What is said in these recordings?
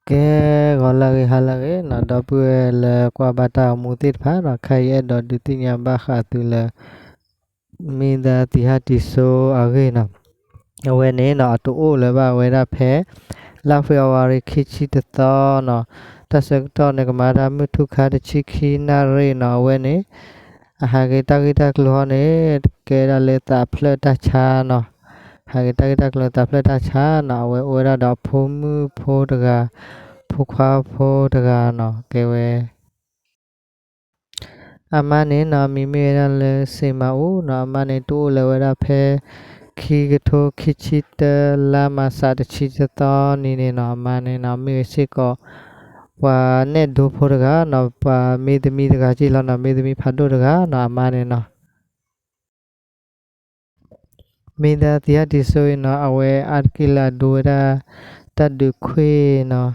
ကဲ ဂီၤလၢအဂ့ၤ ဟါလၢအဂ့ၤနီၤ, ဒီပုၢ်ဝဲၢ်လၢကွၢ်ဘၣ်တၢ်ဂီၤမူသ့ၣ်တဖၣ်နီၤ, ခဲအံၤယအဲၣ်ဒိးဒုးသ့ၣ်ညါဘၣ်ဃးသုလၢ မ့ၢ်သးသံဟးတံၤစိအဂ့ၢ်နီၤ, အဝဲန့ၣ်နီၤ အတအိၣ်လၢၤဘၣ်ဝဲဒၣ်ဖဲ လါဖ့ၤအါဝါရံၤ ခံဆံတသီနီၤ, တၢ်ဆၢကတီၢ်န့ၣ် ကမၤတၢ်မုၢ်ထူၣ်ခါတဆံခံနၣ်ရံၣ်နီၤ, အဝဲန့ၣ် အဟးက့ၤတၢ်ဂ့ၢ်တၢ်ကျိၤဟီန့ၣ် ကဲဒၣ်လၢသးဖျၢၣ်တၢ်ဆါနီၤ, ဟးက့ၤတၢ်ဂ့ၢ်တၢ်ကျိၤသးဖျၢၣ်တၢ်ဆါနီၤ, အဝဲအိၣ်ဝဲဒၣ်ဒီးအဖိမုၣ်ဖိတဂၤ, ဖိခွါဖိတဂၤနီၤ, ကဲဝဲ အမါန့ၣ်နီၤ အမံၤမ့ၢ်ဝဲဒၣ်လၢစ့မၤအူနီၤ, အမါန့ၣ်တအိၣ်လၢၤဝဲဒၣ်ဖဲ ခံကထိခံဆံတၢ လါမၢ်ၡး တဆံတသီနံၤန့ၣ်နီၤ, အမါန့ၣ်နီၤ မ့ၢ်ဝဲစ့ၢ်ကီး ပှၤနဲၣ်ဒိဖိတဂၤနီၤ, ပှၤမ့ၢ်သမံသဂၤက့ၢ်လီၤနီၤ, မ့ၢ်သမံဖးဒိၣ်တဂၤနီၤ, အမါန့ၣ်နီၤ မ့ၢ်သးသံဟးတံၤစိအံၤနီၤ, အဝဲအါတက့ၢ်လၢအဒိဝဲဒၣ် တၢ်ဒုးခွံၣ်နီၤ,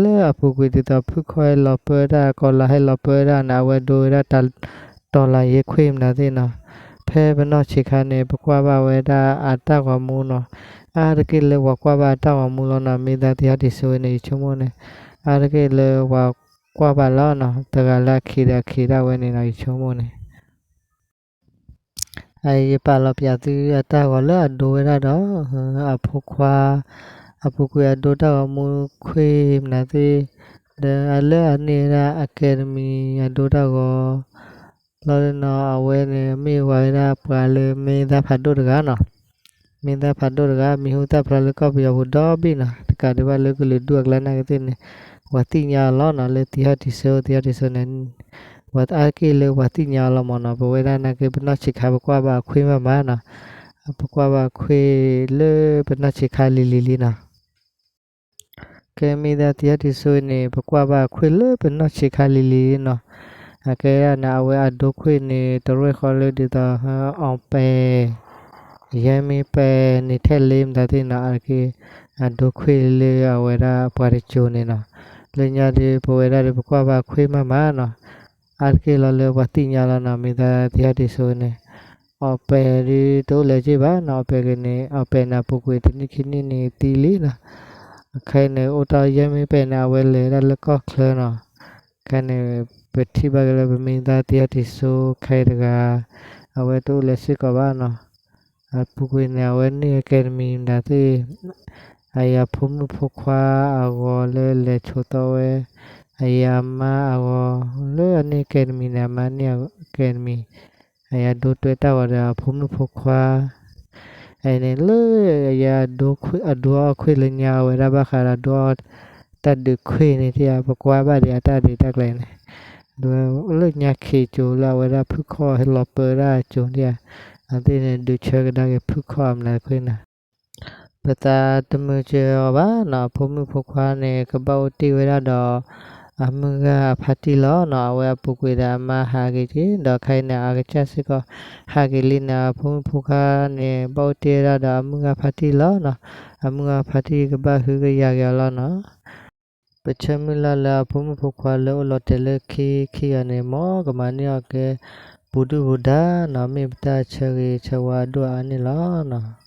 လၢအပူၤကွံာ်ဒ်သိးဖုခီၣ်ဟဲလီၤပၢတၢ် ကီၤလၤဟဲလီၤပၢတၢ်န့ၣ် အဝဲဒိဝဲဒၣ်တၢ် တီၤလၤယဲၢ်ခွံၣ်မနုၤသ့ၣ်နီၤ, ဖဲပနီၢ်ဆံးခါန့ၣ် ပကွၢ်ဘၣ်ဝဲဒၣ်အတၢ်ဂီၤမူနီၤ, အါတက့ၢ်လၢပှၤကွၢ်ဘၣ်အတၢ်ဂီၤမူလီၤနီၤ, မ့ၢ်သးသံဟးတံၤစိအံၤန့ၣ် ယဆိကမိၣ်န့ၣ် အါတက့ၢ်လၢပှၤကွၢ်ဘၣ်လီၤနီၤ, တဂၤလၢအခံးဒီးအခံးဒၣ်ဝဲန့ၣ်နီၤ, ယဆိကမိၣ်န့ၣ် အယပာ်လီၤပၠးသုအတၢ်ဂီၤလၢအဒိဝဲဒၣ်ဒီး အဖိခွါ အပူၤကွံာ်အဒိတၢ်ဂီၤမူခွံၣ်မနုၤသ့ၣ်, ဒီးအလၢအန့ၢ်ဝဲဒၣ် Academy အဒိတၢ်ဂီၤ လီၤနီၤ, အဝဲန့ၣ် မ့ၢ်ဝဲဒၣ်ပှၤလၢမ့ၢ်သၣ်ဖးဒိၣ်တဂၤနီၤ, မ့ၢ်သၣ်ဖးဒိၣ်တဂၤ မံၤဟူသၣ်ဖျါလၢကီၢ်ပယီၤပူၤဒီဘ့ၣ်နီၤ, တကးဒံးဘၣ်လၢကလုာ်ဒူၣ်အကျါနာ်က့သ့ၣ်န့ၣ် ပှၤသ့ၣ်ညါအီၤလီၤနီၤ, လၢသံဟးတံၤစိ သံဟးတံၤစိန့ၣ် ပှၤအါတက့ၢ်လၢပှၤသ့ၣ်ညါအီၤလီၤမၢ်နီၤ, ပဝဲဒၣ်နာ်က့ပနီၢ်ဆံးခါ ပကွၢ်ဘၣ်အခွံၣ်မးမးနီၤ, ပကွၢ်ဘၣ်အခွံၣ်လၢပနီၢ်ဆံးခါလံၤလံၤလံနီၤ ကဲမ့ၢ်သးသံဟးတံၤစိန့ၣ် ပကွၢ်ဘၣ်အခွံၣ်လၢပနီၢ်ဆံးခါလံၤလံၤနီၤ, အကဲဒၣ်န့ၣ် အဝဲအဒိခွံၣ်န့ၣ် တရူၢ်ဃီလၢဒ်သိး အီၣ်ပဲာ် ယဲမ့ၢ်ပဲာ်န့ၣ်ထဲလဲၣ်မတၤသ့ၣ်နီၤ, အကဲ အဒိခွံၣ်လၢအဝဲဒၣ်ပှၤတစိၤန့ၣ်နီၤ, လၢညါဒီး ပဝဲဒၣ်ဒီး ပကွၢ်ဘၣ်အခွံၣ်မးမးနီၤ, အါတက့ၢ်လီၤလၢပှၤသ့ၣ်ညါလီၤနီၤ, မ့ၢ်သးသံဟးတံၤစိန့ၣ် အီၣ်ပဲာ်ဒုးတအိၣ်လၢၤက့ၢ်ဘၣ်နီၤ, အီၣ်ပဲာ်က့ၤန့ၣ် အီၣ်ပဲာ်န့ၣ် အပူၤကွံာ်တနံၣ်ခံနံၣ်န့ၣ်သံလံနီၤ, ခဲအံၤန့ၣ် အိၣ်တ့ၢ်ယဲမ့ၢ်ပဲာ်န့ၣ် အဝဲလဲၤဝဲဒၣ်လၢကီၢ်ချၢနီၤ, ခဲအံၤန့ၣ် ပထံၣ်ဘၣ်က့ၤလၢပမ့ၢ်သးသံဟးတံၤစိခဲအံၤတဂၤ အဝဲတအိၣ်လၢၤစ့ၢ်ကီးဘၣ်နီၤ, အပူၤကွံာ်န့ၣ် အဝဲန့ၢ် Academy မတၤသ့ၣ် အအံၤအဖိမုၣ်ဖိခွါအဂီၤလၢလဲၤဆိးသီဝဲ, အအံၤအမါအဂီၤ လၢအန့ၢ် Academy န့ၣ် အမါန့ၢ် Academy, အအံၤအဒိတွဲတၢ်ဂီၤဒီးအဖိမုၣ်ဖိခွါ, အအံၤန့ၣ်လၢအအံၤအဒိအီၣ်ခွံၣ်လၢညါ အဝဲဒၣ်ဘၣ်ဃးဒီးအဒိအီၣ် တၢ်ဒုးခွံၣ်န့ၣ်ဧါ, ပကွၢ်ဘၣ်ဒံးအတၢ်ဒုးတၢ်ကျဲန့ၣ်, ဒ်လၢညါခံးစိၤလၢအဝဲဒၣ်ဖုခီၣ်ဟဲလီၤပၢတၢ်အစိၤဧါ, အသ့ၣ်န့ၣ် ဒုးဆၢကဒါက့ၤဖုခီၣ်အမနုၤတခွံၣ်န့ၣ် ပသးတမုာ်စၢၤအီၤဘၣ်နီၤ, အဖိမုၣ်ဖိခွါန့ၣ် ကဘၣ်အိၣ်တ့ၢ်ဝဲဒၣ်ဒီး အမုၢ်ဂၤအဖါတံၢ်လီၤနီၤ, အဝဲအပူၤကွံာ်ဒီးအမါဟးက့ၤက့ၤ, ဒီးခဲအံၤန့ၣ် အကစၢ်စ့ၢ်ကီး ဟးက့ၤလံန့ၣ် အဖိမုၣ်ဖိခွါန့ၣ် ဘၣ်အိၣ်တ့ၢ်ဝဲဒၣ်ဒီးအမုၢ်ဂၤဖါတံၢ်လီၤနီၤ, အမုၢ်ဂၤဖါတံၢ်ကဘၣ်ဟုကယာ်က့ၤအီၤလီၤနီၤ. ပဆၢမုၢ်လၢ်လၢအဖိမုၣ်ဖိခွါလၢအိၣ်လီၤတဲာ်လၢခံခံဂၤန့ၣ် မ်ကမၤန့ၢ်အီၤကဲ ပူၤဒုၣ်ပူၤဒါနီၤ, မ့ၢ်ပတၢ်ဆၢဂ့ၤဆၢဝါအဒိၣ်အါန့ၣ်လီၤနီၤ.